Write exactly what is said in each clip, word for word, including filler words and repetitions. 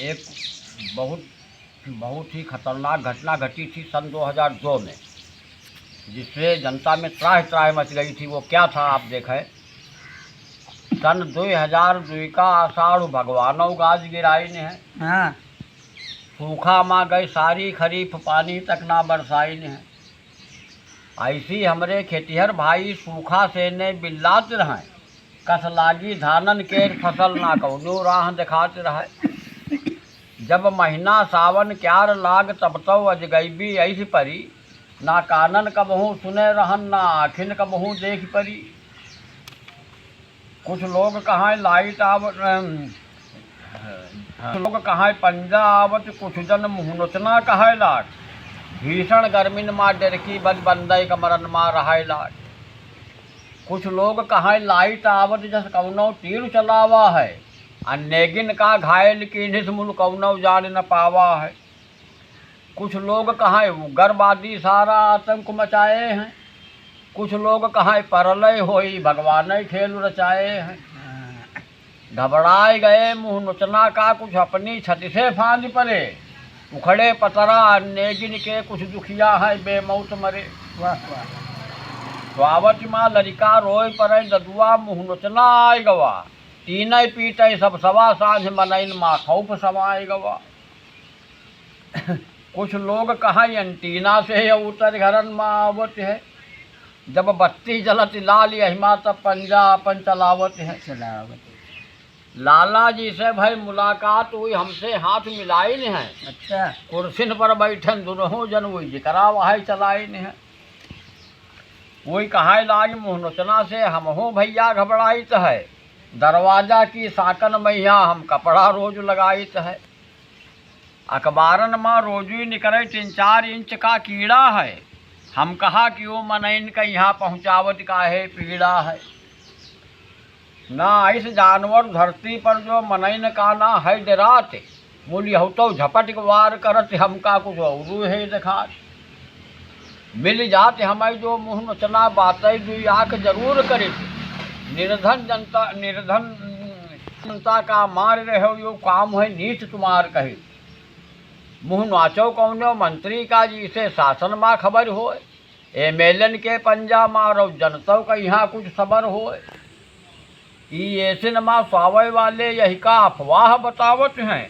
एक बहुत, बहुत ही खतरनाक घटना घटी थी सन दो हज़ार दो में, जिससे जनता में त्राहि त्राहि मच गई थी। वो क्या था, आप देखें, सन दो हज़ार दो का आषाढ़ भगवानौ गाज गिराइन है। हाँ। सूखा मा गए सारी खरीफ, पानी तक ना बरसाइन है। ऐसी हमरे खेतिहर भाई सूखा से ने बिल्लात रहैं, कस लागी धानन के फसल ना कौनो राह देखात रहै। जब महीना सावन क्यार लाग तब तौ अजगैबी ऐस परी, ना कानन कबहूँ सुने रहन ना आँखिन कबहूँ देख परी। कुछ लोग कहाए लाइट आव-, अम, कुछ लोग कहाए पंजा आवत, कुछ जन मुँह नोचना कहाए लाग। भीषण गर्मिन मा डेरकी बद बंदई कमरन मा रहाए लाग। कुछ लोग कहाए लाइट आवत जस कौनो तीर चलावा है, आ नेगिन का घायल कीन्हिस मुल कौनो जान न पावा है। कुछ लोग कहाए उग्रवादी सारा आतंक मचाए हैं। कुछ लोग कहाए परलय होई, भगवानै खेल रचाए हैं। घबराए गए मुँह नोचना का, कुछ अपनी छति से फांद परे। उखड़े पतरा नेगिन के, कुछ दुखिया है बेमौत मरे। वाह, वाह। तो आवत मा लरिका रोए परे ददुआ, मुँह नोचना आए गवा। तीनै पीटै सब सवा, साँझ मनइन मा खौफ समाए गवा। कुछ लोग कहाँ एंटीना से उतर घरन मा आवत है। जब बत्ती जलत लाल यही मा तब पंजा अपन चलावत है। चलावत है। लाला जी से भई मुलाकात हुई, हमसे हाथ मिलाइन है। अच्छा। कुर्सिन पर बैठन दुनहु जन हुई जिकरा वहाई चलाइन है। वही कहाए लाग मुँह नोचना से हमहूँ भैया घबराइत है। दरवाजा की साकन मैया हम कपड़ा रोज लगाइत है। अखबारन मा रोजुई निकरे तीन चार इंच का कीड़ा है। हम कहा कि ओ मनइन का यहाँ पहुँचावत काहे पीड़ा है। ना ऐस जानवर धरती पर जो मनइन का ना है डरात। मुलियहु तो झपट के वार करत हमका कुछ औरू है देखात। मिल जात हमें जो मुँह नोचना बातै दुई आँख जरूर करित। निर्धन जनता, निर्धन जनता का मार रहे हो यो काम है नीच तुम्हार कही। मुँह नाचो कौनो मंत्री का जिसे शासन मा खबर होए। एमएलएन के पंजा मारो जनतौ का यहाँ कुछ सबर होए। ई एसिन मा स्वावे वाले यही का अफवाह बतावत हैं।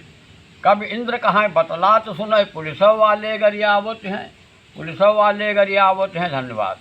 कब इंद्र कहाँ बतलात सुने पुलिस वाले गरियावत हैं, पुलिस वाले गरियावत हैं। धन्यवाद।